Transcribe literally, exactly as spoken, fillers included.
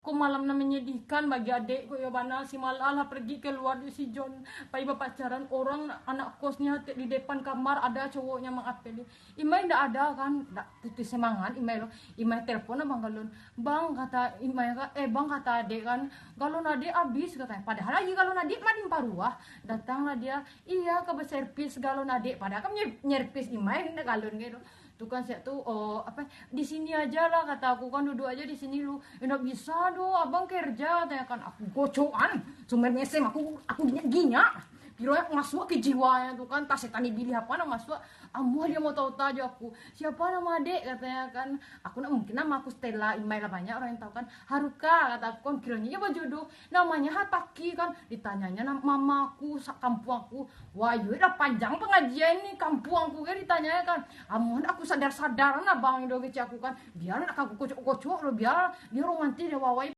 Ko malam nan menyedihkan bagi adek ko yo bana, si Malal lah pergi keluar di si John, pai bapacaran orang anak kosnya di depan kamar ada cowoknya mangapeli. Imai ndak ada kan, ndak putus semangat Imai lo. Imai telepon abang galon. "Bang," kata Imai ka, "Eh bang," kata adek kan, "galon adek habis," katanya. Padahal lagi galon adek madin paruah. Datanglah dia, iya ka baservis galon adek. Padahal kan nyer-, nyervis Imai ndak galon gitu. Tu kan siap tu, "Oh, apa, di sini aja lah," kata aku kan, "duduk aja di sini lu." "Eh, ndak bisa doh, abang kerja," katanya kan. Aku gocokan, sumber mesem aku, aku ginyak-ginyak. Kiro masuk ke jiwanya tu kan, entah setan di bilih apa nak masuk. Amuah dia mau tahu-tahu aja aku. "Siapa nama adek?" katanya kan. Aku nak, mungkin nama aku Stella, Imai lah banyak orang yang tahu kan. "Haruka," kata aku kan, kiranya dia berjodoh. Namanya Hataki kan. Ditanyanya nam-, mama aku, sa-, kampung aku. Wah, yo lah panjang pengajian ni, kampung aku kan ditanya kan. Amuah aku sadar-sadar nah bang do kecek aku kan. Biar nak aku kocok-kocok lo, biar dia romantis dia wawai.